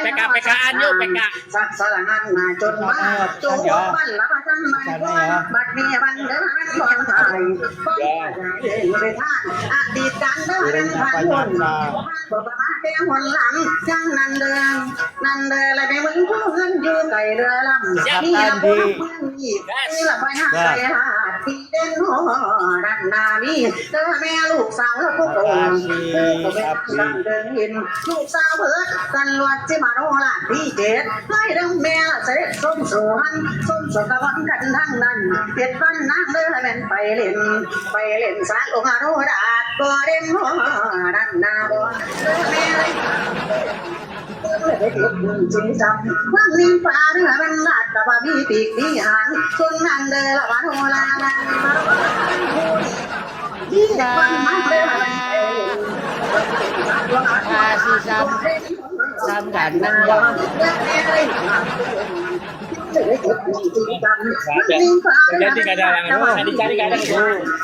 ໄປກະ ໄປກະ ອ່ານຢູ່ ໄປກະ ສັກສະລະຫັນນາຈົນມາ ຈູບັນລະບັດທັນມັນຄວນ ບັດນີ້ບັນເດີມັນບ່ອນຖ່າຍ ບໍ່ໄດ້ເຮັດໄດ້ທານ ອະດີດການເດີນັ້ນຜ່ານພົ້ນ ບໍ່ປະມາດແຕ່ຫົນຫຼັງ ຈັ່ງນັ້ນເດີ ນັ້ນເດີລະແມ່ເມືອງຜູ້ເຮືອນຢູ່ໄກເຫຼືອລຳ ມີລະບໍ່ຮັກເມືອງນີ້ ມີລະບໍ່ຍາກໄກຫາດ ທີ່ເດັ່ນຮອດນັ້ນນາມີ ເດີແມ່ລູກສາວລະຜູ້ໂກງ ຜູ້ກໍແມ່ນການເດີນ ລູກສາວເບີດ ກັນລວດຊິມາໂນລາດທີເຈັດ ເຮີ້ຍເດີແມ່ລະສະເດັດຊົມສວນ ຊົມສວນກະວັນກັນທັງນັ້ນ ເປັດວັນນາງເດີແມ່ນໄປຫຼິ້ນ ໄປຫຼິ້ນສາດອົງອະໂນລາດ ບໍ່ເດັ່ນຮອດນັ້ນນາບໍ່ ເດີແມ່ເລີຍ ເບິ່ງແລ້ວໄດ້ເຮັດບຸນຈິງຈັງ ວັງນິງຟ້າເດີແມ່ນລາດກະບໍ່ມີປີກມີຫາງ ຊົນນັ້ນເດີລະມະໂນລາ ນີ້ລະ ພາຊິຊ້ຳ ຊ້ຳກັນນັ້ນລະ ເຫຼັ້ນ ເຫຼັ້ນກ່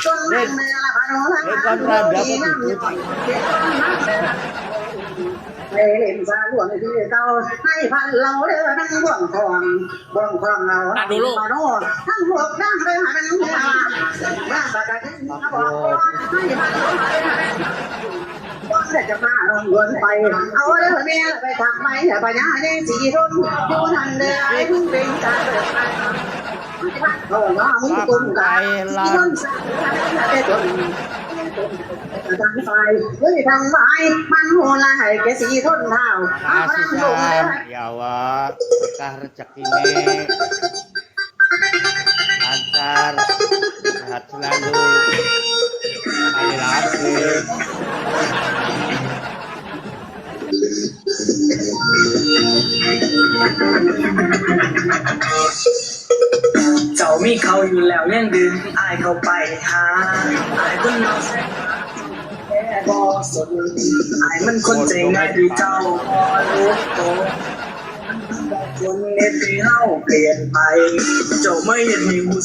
ອນ ເຫຼືອບໍ່ຖືກ ໄປຫຼິ້ນສາຫຼວງຄືເກົ່າ ໃຫ້ພັນເລົ່າເດີນາງບ່ວງຂອງ ບ່ວງຂອງເຮົາ ມາໂນ ທັງພວກນາງເດີນາງເມືອ ເມືອປາກກະດິນ ມາບອກກ່ອນ ໃຫ້ພັນເຮົາເດີນາງ ກ່ອນຈະມາລອງດວນໄປ ເອົາເດີແມ່ໄປທາງໄມ້ ພະຍາແຍງສີທົນ ຢູ່ນັ້ນເດີ ອ້າຍມຶງເປັນການເປີດໄປ ໃຫ້ພັນເຮົາເນາະ ມຶງກົມກາຍ ສີທົນ ສັກ ແຕ່ຕົນ ທັງໄປ ເຮີ້ຍ ທັງໄປ ມັນໂຫດຮ້າຍແກ່ສີທົນທ້າວ ອາ ເອົານາງລົງເດີ ຢ່າວ່າ ກາລະຈັກກິເນ ອັນຕາ ຫັດສະລາລູ ໄອລາເຊ ເຈົ້າມີເຂົາຢູ່ແລ້ວ ຍັງດຶງອ້າຍເຂົ້າໄປຫາ ອ້າຍຄົນນອກແສນຫາ ແຕ່ບໍ່ສົນ ອ້າຍມັນຄົນໃຈງ່າຍ ທີ່ເຈົ້າບໍ່ຮູ້ໂຕ ຄົນເຮັດໃຫ້ເຮົາປ່ຽນໄປ ເຈົ້າມາເຮັດໃຫ້ຮູ້